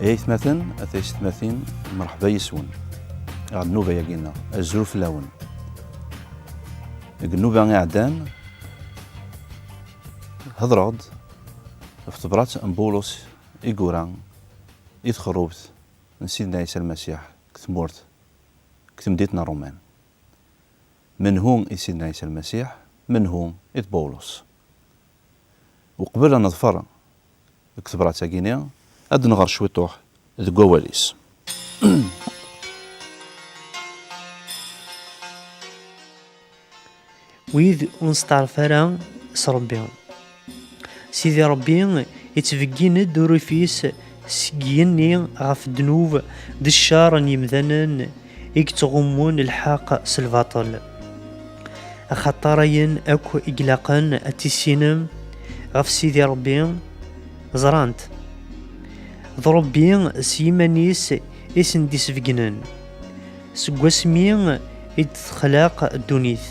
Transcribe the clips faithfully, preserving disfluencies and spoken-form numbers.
Ay atmaten, a taysetmatin, mṛeḥba yis-wen ɣer nnuba-agi-nneɣ. Azul fell-awen. Deg nnuba iɛeddan, hedreɣ-d ɣef tebrat n Bulus i yura i txerrubt n Sidna Ɛisa Lmasiḥ deg tmurt, deg temdint n Ṛuman. Menhu i Sidna Ɛisa Lmasiḥ? Menhu i d Bulus? Uqbel ad neḍfer deg tebrat-agi-nni, ad nɣer cwiṭuḥ deg wawal-is. Wid ur nesteɛref ara s Ṛebbi. Sidi Ṛebbi ittbeggin-d urrif-is seg yigenni ɣef ddnub d ccer n yemdanen i yettɣummun lḥeqq s lbaṭel. Axaṭer ayen akk i ilaqen ad tissinem ɣef Sidi Ṛebbi, ẓran-t. D Ṛebbi s yiman-is i sen-d-isbeggnen. Seg wasmi i d-texlaq ddunit,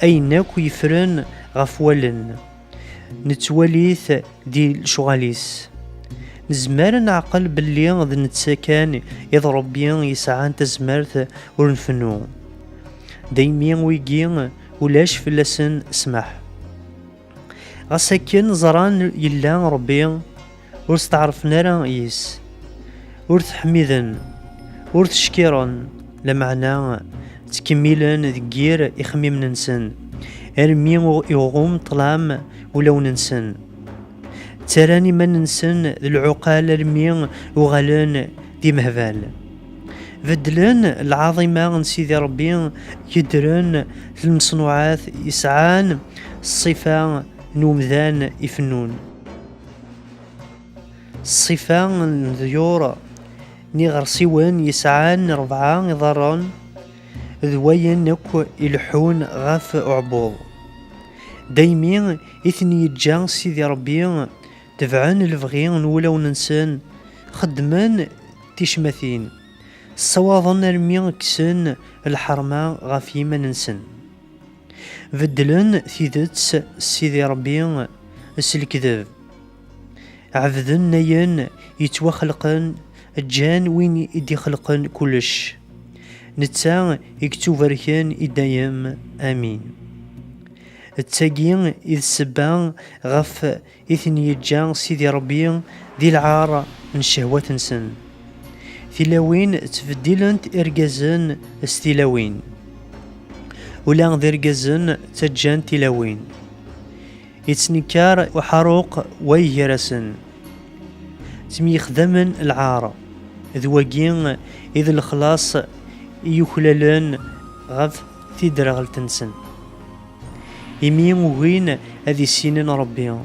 ayen akk yeffren ɣef wallen, nettwali-t di lecɣal-is. Nezmer ad neɛqel belli d netta kan i d Ṛebbi yesɛan tazmert ur nfennu. Daymi wigi ulac fell-asen ssmaḥ. Ɣas akken ẓran yella Ṛebbi, ur steɛṛfen ara yes, ur t-ḥmiden, ur t-ckiren, lameɛna ttkemmilen deg yir ixemmimen-nsen, armi iɣum ṭṭlam ulawen-nsen. Ttarran iman-nsen d lɛuqal armi uɣalen d imehbal. Beddlen lɛaḍima n Sidi Ṛebbi, yeddren lmeṣnuɛat yesɛan ṣṣifa n umdan ifennun. Ṣṣifa n leḍyur n iɣersiwen yesɛan rebɛa iḍarren d wayen akk ileḥḥun ɣef uɛebbuḍ. Daymi i ten-yeǧǧa Sidi Ṛebbi, tebɛen lebɣi n wulawen-nsen, xeddmen ticmatin, ssawaḍen armi kksen lḥerma ɣef yiman-nsen. Beddlen tidet s Sidi Ṛebbi s lekdeb. Ɛebden ayen yettwaxelqen, ǧǧan win i d-ixelqen kullec. Netta i yettubarken i dayem. Amin. D tagi i d ssebba ɣef i ten-yeǧǧa Sidi Ṛebbi di lɛar n ccehwat-nsen. Tilawin ttbeddilent irgazen s tilawin. Ula d irgazen ttaǧǧan tilawin. Yettnekkar uḥaruq way gar-asen. Ttemyexdamen lɛar. D wagi i d lexlaṣ i yuklalen ɣef tidreɣelt-nsen. Imi ugin ad issinen Ṛebbi,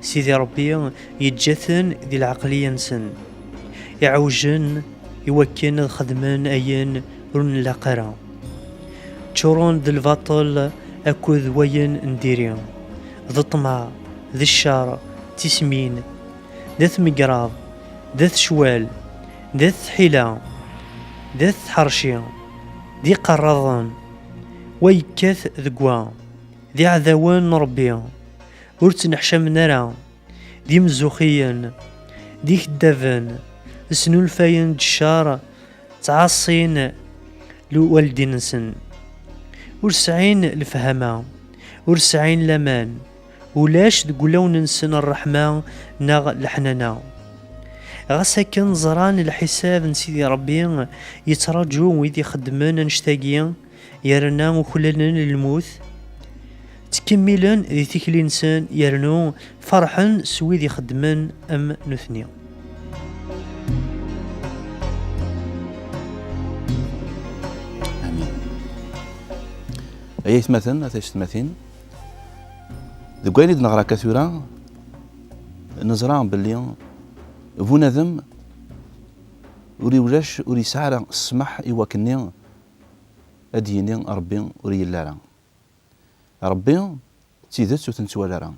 Sidi Ṛebbi yeǧǧa-ten di lɛeqliya-nsen. Iɛewjen i wakken ad xedmen ayen ur nlaq ara. Ččuren d lbaṭel akked wayen n diri, d ṭṭmeɛ, d ccer, d tismin, d at megraḍ, d at ccwal, d at tḥila, d at tḥerci, d iqerraḍen, wa yekkat deg wa, d iɛdawen n Ṛebbi, ur ttenneḥcamen ara, d imzuxiyen, d ikeddaben, snulfayen-d ccer, ttɛaṣin lwaldin-nsen. Ur sɛin lefhama, ur sɛin laman, ulac deg wulawen-nsen ṛṛeḥma neɣ leḥnana. Ɣas akken ẓran lḥisab n Sidi Ṛebbi yettraǧu wid ixeddmen annect-agi, yerna uklalen lmut, ttkemmilen di tikli-nsen yernu ferḥen s wid ixeddmen am nutni. Amin. Ay aytmaten, a taysetmatin, deg wayen i d-neɣra akka tura, neẓra belli bunadem ur iwlac, ur yesɛi ara ssmaḥ i wakken-nni ad d-yini Ṛebbi ur yelli ara. Ṛebbi d tidet ur t-nettwali ara.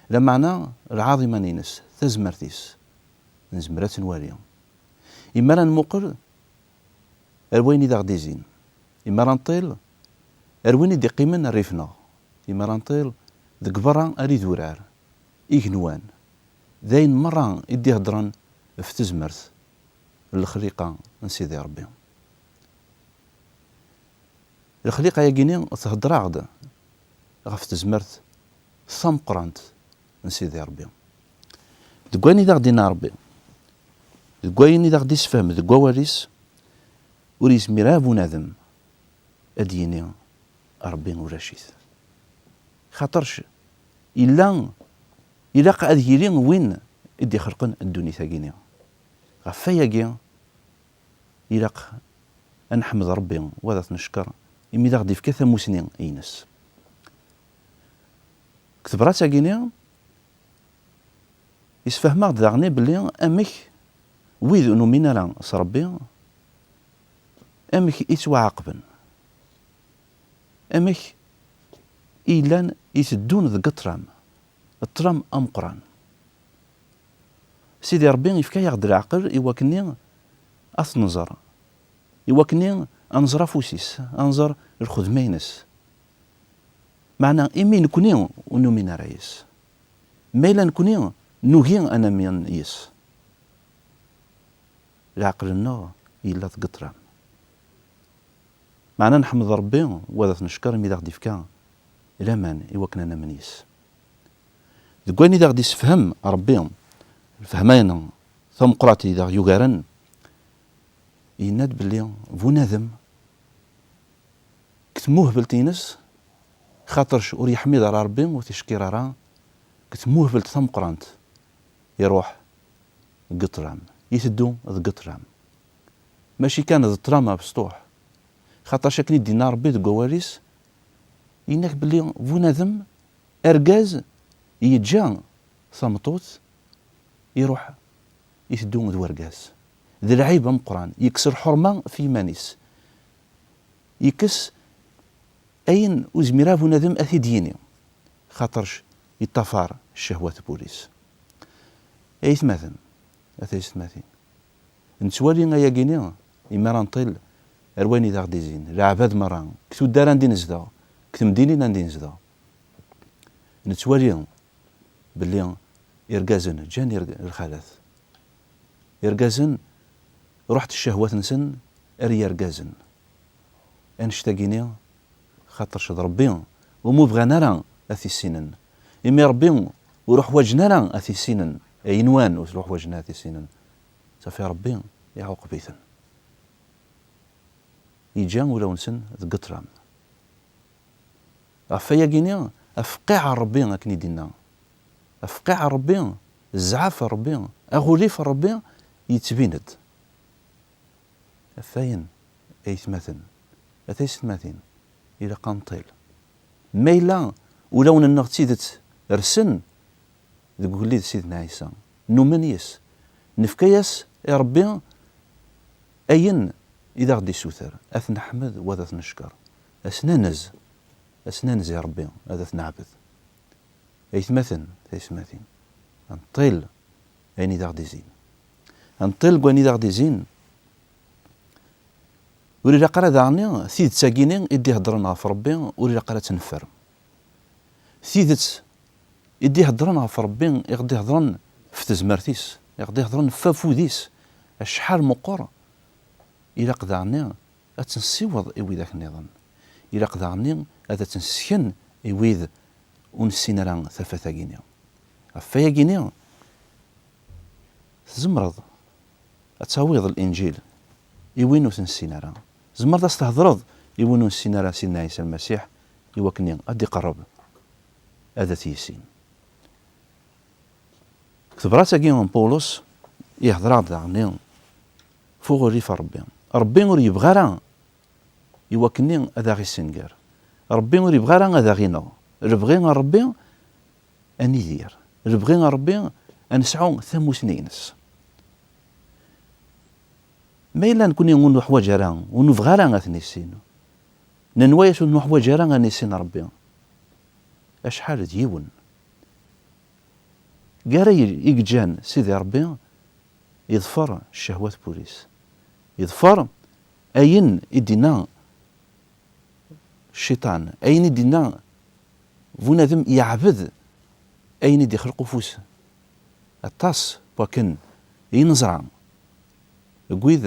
Lameɛna lɛaḍima-ines, tazmert-is, nezmer ad tt-nwali. Imi ara nmuqel ar wayen i d aɣ-d-izin, imi ara nṭil ar win i d-iqqimen rrif-nneɣ, imi ara nṭil deg berra ar idurar, igenwan, d ayen merra i d-iheddren ɣef tezmert n lexliqa n Sidi Ṛebbi. Lexliqa-yagi-ni thedder-aɣ-d ɣef tezmert tameqqrant n Sidi Ṛebbi. Deg wayen i d aɣ-d-inna Ṛebbi, deg wayen i d aɣ-d-issefhem deg wawal-is, ur yezmir ara bunadem ad d-yini Ṛebbi ulac-it. Xaṭerc illa, ilaq ad yili win i d-ixelqen ddunit-agi-ni. Ɣef wayagi, ilaq ad neḥmed Ṛebbi, wa ad t-neckeṛ, imi d aɣ-d-ifka tamusni-ines. Deg tebrat-agi-ni, yessefhem-aɣ-d daɣen belli amek wid ur numin ara s Ṛebbi, amek i ttwaɛaqben, amek i llan iteddun deg ṭṭlam, ṭṭlam ameqqran. Sidi Ṛebbi yefka-yaɣ-d leɛqel i wakken ad t-nẓer, i wakken ad nẓer afus-is, ad nẓer lxedma-ines. Meɛna imi nekni ur numin ara yes, ma yella nekni nugi ad namin yes, leɛqel-nneɣ yella deg ṭṭlam. Meɛna neḥmed Ṛebbi, wa ad t-neckeṛ imi d aɣ-d-ifka laman i wakken ad namen yes. Deg wayen i d aɣ-d-issefhem Ṛebbi, lfehma-inu tameqqrant i d aɣ-yugaren, yenna-d belli bunadem deg tmuhbelt-ines, xaṭerc ur yeḥmid ara Ṛebbi, ur t-icekkir ara, deg tmuhbelt tameqqrant, iruḥ deg ṭṭlam, iteddu deg ṭṭlam. Mačči kan d ṭṭlam abesṭuḥ, xaṭerc akken i d-inna Ṛebbi deg wawal-is, yenna-k belli bunadem, argaz, yeǧǧa tameṭṭut, iruḥ iteddu d wergaz. D lɛib ameqqran, yekkes lḥurma f yiman-is. Yekkes ayen ur zmir ara bunadem ad t-id-yini, xaṭerc yeṭṭafar ccehwat n wul-is. Ay atmaten, a taysetmatin, nettwali ayagi-ni imi ara nṭil ar wayen i d aɣ-d-izzin, leɛbad merra, deg tuddar anda i nezdeɣ, deg temdinin anda i nezdeɣ. Nettwali belli irgazen ǧǧan irg-, lxalat. Irgazen ruḥent ccehwat-nsen ar yergazen. Annect-agi-ni, xaṭerc d Ṛebbi umi bɣan ara ad t-issinen. Imi Ṛebbi ur uḥwaǧen ara ad t-issinen, ayen nwan ur uḥwaǧen ara ad t-issinen. Safi Ṛebbi iɛuqeb-iten. Yeǧǧa ulawen-nsen deg ṭṭlam. Ɣef wayagi-ni, afqiɛ n Ṛebbi akken i d-inna. Afqiɛ n Ṛebbi, zzɛaf n Ṛebbi, aɣulif n Ṛebbi yettbin-d. Ɣef wayen, ay atmaten, a taysetmatin, ilaq ad nṭil. Ma yella ulawen-nneɣ d tidet rsen deg ugellid Sidna Ɛisa, numen yes, nefka-yas i Ṛebbi ayen i d aɣ-d-issuter, ad t-neḥmed wa ad t-neckeṛ, ad s-nanez, ad s-nanez i Ṛebbi, ad t-neɛbed. Ay atmaten, taysetmatin, ad nṭil ayen i d aɣ-d-izzin. Ad nṭil deg wayen i d aɣ-d-izzin. Ur ilaq ara daɣen tidet-agi-ni i d-iheddren ɣef Ṛebbi, ur ilaq ara ad tt-neffer. Tidet i d-iheddren ɣef Ṛebbi, i ɣ-d-iheddren f tezmert-is, i ɣ-d-iheddren f afud-is, acḥal meqqer, ilaq daɣen ad tt-nessiweḍ i widak nniḍen. Ilaq daɣen ad tt-nessken i wid ur nessin ara tafat-agi-ni. Ɣef wayagi-ni, tzemreḍ ad tawiḍ Linǧil i win ur t-nessin ara. Tzemreḍ ad s-thedreḍ i win ur nessin ara Sidna Ɛisa Lmasiḥ, i wakken ad d-iqerreb ad t-yissin. Deg tebrat-agi n Pawlus, ihder-aɣ-d daɣen f uɣilif n Ṛebbi. Ṛebbi ur yebɣi ara i wakken ad aɣ-issenger. Ṛebbi ur yebɣi ara ad aɣ-ineɣ. Lebɣi n Ṛebbi ad nidir. Lebɣi n Ṛebbi ad nesɛu tamusni-ines. Ma yella nekni ur nuḥwaǧ ara, ur nebɣi ara ad t-nissin, nenwa-yas ur nuḥwaǧ ara ad nissin Ṛebbi, acḥal d yiwen gar ayen i yeǧǧan Sidi Ṛebbi, yeḍfer ccehwat n wul-is, yeḍfer ayen i d-inna cciṭan, ayen i d-inna bunadem yeɛbed ayen i d-ixleq ufus. Aṭas n wakken i neẓra, deg wid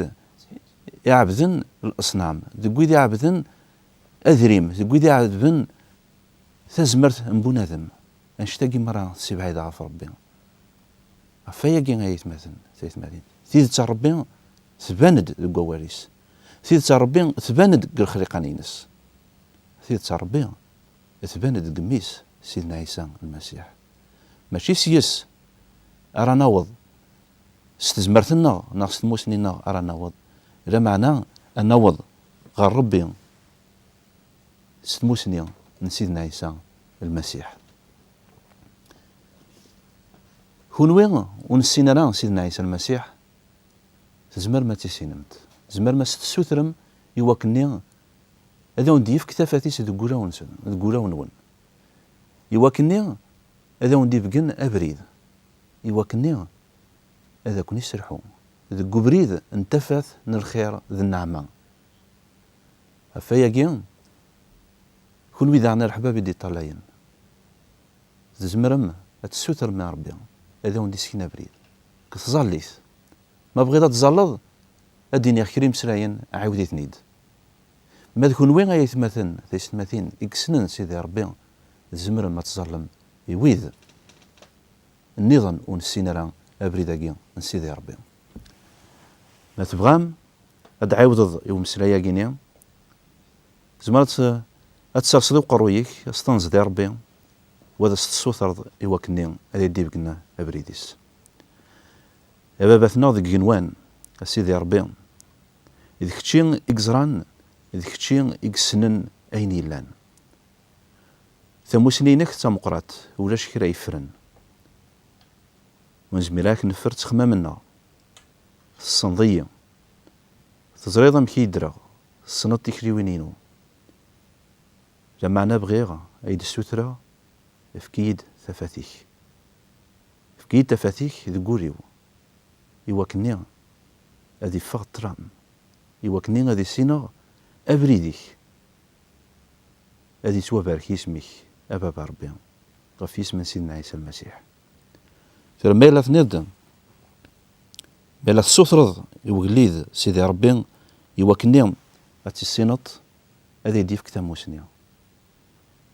iɛebden leṣnam, deg wid iɛebden adrim, deg wid iɛebden tazmert n bunadem. Annect-agi merra tessibɛid ɣef Ṛebbi. Ɣef wayagi ay aytmaten, taytmatin, tidet n Ṛebbi tban-d deg wawal-is. Tidet n Ṛebbi tban-d deg lexliqan-ines. Tidet n Ṛebbi tban-d deg Mmi-s, Sidna Ɛisa Lmasiḥ. Mačči s yes ara naweḍ, s tezmert-nneɣ neɣ s tmusni-nneɣ ara naweḍ, lameɛna ad naweḍ ɣer Ṛebbi s tmusni n Sidna Ɛisa Lmasiḥ. Kunwi ur nessin ara Sidna Ɛisa Lmasiḥ, tzemrem ad tissinemt. Tzemrem ad s-tessutrem i wakken-nni ad awen-d-yefk tafat-is deg wulawen-nsen, deg wulawen-nwen. I wakken-nni ad awen-d-ibeggen abrid. I wakken-nni ad aken-iserḥu deg ubrid n tafat n lxir d nneɛma. Ɣef wayagi, kunwi daɣen a leḥbab i d-iṭṭalayen, tzemrem ad tessutrem i Ṛebbi ad awen-d-isken abrid deg tẓallit. Ma bɣiḍ ad tẓalleḍ, ad d-iniɣ kra imeslayen, ɛiwed-iten-id. Ma d kunwi ay aytmaten, taysetmatin, i yessnen Sidi Ṛebbi, tzemrem ad tẓallem i wid nniḍen ur nessin ara abrid-agi n Sidi Ṛebbi. Ma tebɣam ad d-ɛiwdeḍ i umeslay-agi-ni, tzemreḍ ad, ad tserseḍ i uqerruy-ik, ad s-tenzeḍ i Ṛebbi, u ad as-tessutreḍ i wakken-nni ad ak-d-ibeggen abrid-is. A Baba-tneɣ deg igenwan, a Sidi Ṛebbi, d kečči i yeẓran, d kečči i yessnen ayen yellan. Tamusni-inek d tameqqrant, ulac kra yeffren. Ur nezmir ara ad k-neffer ttexmam-nneɣ. Tessneḍ-iyi. Teẓriḍ amek i ddreɣ. Tessneḍ tikliwin-inu. Lameɛna bɣiɣ ad k-d-ssutreɣ, efk-iyi-d tafat-ik. Efk-iyi-d tafat-ik deg wul-iw, i wakken-nni ad iffeɣ ṭṭlam, i wakken-nni ad issineɣ abrid-ik. Ad ittwabarek yisem-ik, a Baba Ṛebbi, ɣef yisem n Sidna Ɛisa Lmasiḥ. Tura ma yella tenniḍ-d, ma yella tessutreḍ i ugellid Sidi Ṛebbi, i wakken-nni ad tissineḍ, ad ak-d-yefk tamusni.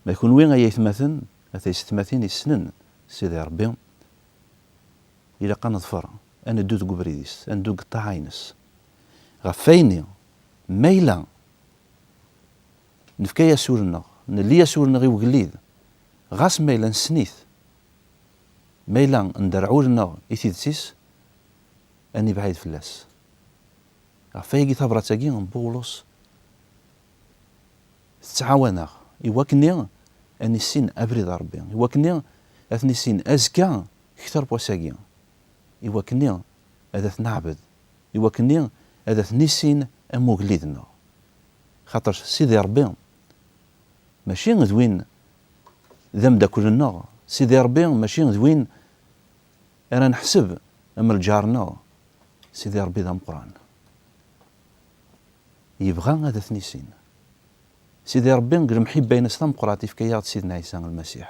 Ma d kunwi ay aytmaten, a taysetmatin yessnen Sidi Ṛebbi, ilaq ad neḍfer, ad neddu deg ubrid-is, ad neddu deg ṭṭaɛa-ines. Ɣef wayenni, ma yella nefka-yas ul-nneɣ, nelli-yas ul-nneɣ i ugellid, ɣas ma yella nessen-it, ma yella nderreɛ ul-nneɣ i tidet-is, ad nibɛid fell-as. Ɣef wayagi tabrat-agi n Bawlus tettɛawan-aɣ i wakken-nni ad nissin abrid n Ṛebbi, i wakken-nni ad t-nissin azekka kter n wass-agi, i wakken-nni ad t-neɛbed, i wakken-nni ad t-nissin am ugellid-nneɣ. Xaṭer Sidi Ṛebbi mačči d win d ameddakel-nneɣ, Sidi Ṛebbi mačči d win ara neḥseb am lǧar-nneɣ. Sidi Ṛebbi d ameqqran. Yebɣa ad t-nissin. Sidi Ṛebbi deg lemḥibba-ines tameqqrant yefka-yaɣ-d Sidna Ɛisa Lmasiḥ.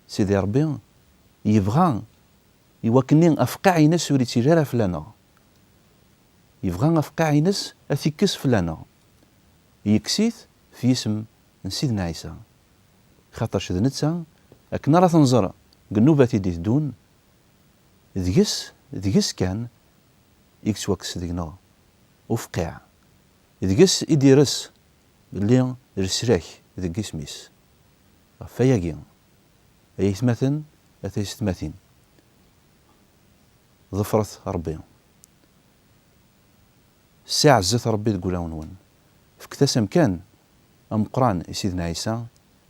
Sidi Ṛebbi yebɣa i wakken-nni afqeɛ-ines ur ittili ara fell-aneɣ. Yebɣa afqeɛ-ines ad t-ikkes fell-aneɣ. Yekkes-it f yisem n Sidna Ɛisa. Xaṭerc d netta, akken ara t-nẓer deg nnubat i d-iteddun, deg-s, deg-s kan i yettwakkes deg-neɣ ufqiɛ. Deg-s i d-ires belli leslak deg isem-is. Ɣef wayagi, ay aytmaten, a taysetmatin, ḍefret Ṛebbi. Ssiɛezzet Ṛebbi deg wulawen-nwen. Fket-as amkan ameqqran i Sidna Ɛisa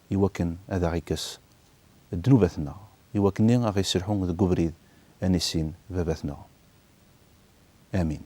i wakken ad aɣ-ikkes ddnubat-nneɣ, i wakken-nni aɣ-isselḥu deg ubrid ad nissin Baba-tneɣ. Amin.